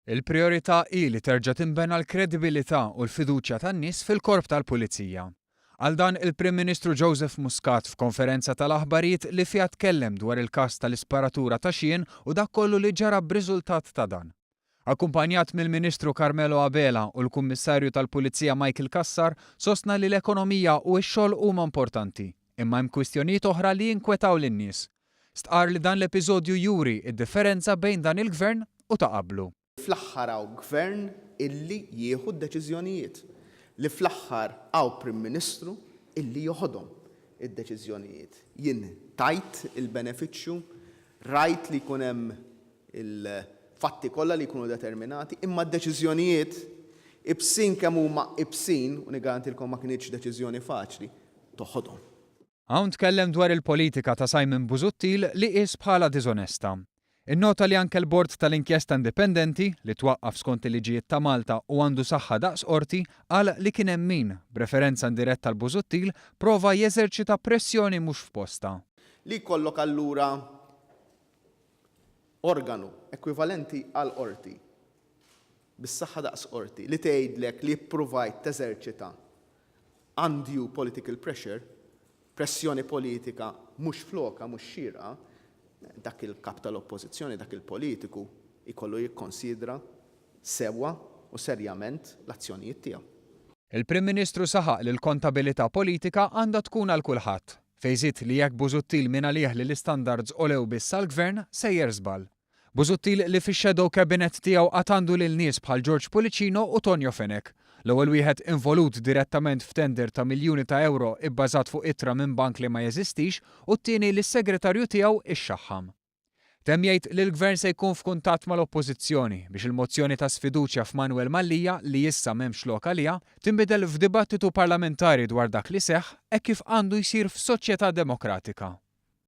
Il-prijorità hi li terġa' tinbena l-kredibilità u l-fiduċja tan-nies fil-Korp tal-Pulizija. Qal dan il-Prim Ministru Joseph Muscat f'konferenza tal-aħbarijiet li fiha tkellem dwar il-każ tal-isparatura ta' Sheehan u dak kollu li ġara b'riżultat ta' dan. Akkumpanjat mill-Ministru Carmelo Abela u l-Kummissarju tal-Pulizija Michael Cassar, sostna li l-ekonomija u x-xogħol huma importanti, imma hemm kwistjonijiet oħra li jinkwetaw lin-nies. Stqarr li dan l-episodju juri d-differenza bejn dan il-Gvern u ta' qablu. Fl-aħħar hawn Gvern illi jieħu d-deċiżjonijiet. Li fl-aħħar hawn Prim Ministru illi joħodhom id-deċiżjonijiet. Jien tajt il-benefiċċju, rajt li jkun hemm il-fatti kollha li jkunu determinati, imma d-deċiżjonijiet, ibsin kemm huma ibsin, u niggarantilkom ma kinitx deċiżjoni faċli, toħodhom. Hawn tkellem dwar il-politika ta' Simon Busuttil li qies bħala diżonesta. Innota li anke l-Bord tal-Inkjesta Indipendenti, li twaqqaf skont il-liġijiet ta' Malta u għandu saħħa daqs qorti, qal li kien hemm min, b'referenza indiretta għal Busuttil, prova jeżerċita pressjoni mhux f'postha. Li jkollok allura organu ekwivalenti għal qorti, bis-saħħa daqs qorti, li tgħidlek li ppruvajt teżerċita undue political pressure, pressjoni politika mhux flokha, mhux xierqa, dak il-kap tal-Oppożizzjoni, dak il-politiku jkollu jikkonsidra sewwa u serjament l-azzjonijiet tiegħu. Il-Prim Ministru saħaq li l-kontabilità politika għandha tkun għal kulħadd, fejn żied li jekk Busuttil mingħalih li l-istandards għolew biss għall-Gvern, sejjer żball. Busuttil li fix-shadow cabinet tiegħu għad għandu lil nies bħal George Pullicino u Tonio Fenech. L-ewwel wieħed involut direttament f'tender ta' miljuni ta' ewro ibbażat fuq ittra minn bank li ma jeżistix u t-tieni li s-segretarju tiegħu ixxaħħam. Temm jgħid li l-Gvern se jkun f'kuntatt mal-Oppożizzjoni biex il-mozzjoni ta' sfiduċja f'Manuel Mallia li issa m'hemmx lok għaliha, tinbidel f'dibattitu parlamentari dwar dak li seħħ hekk kif għandu jsir f'soċjetà demokratika.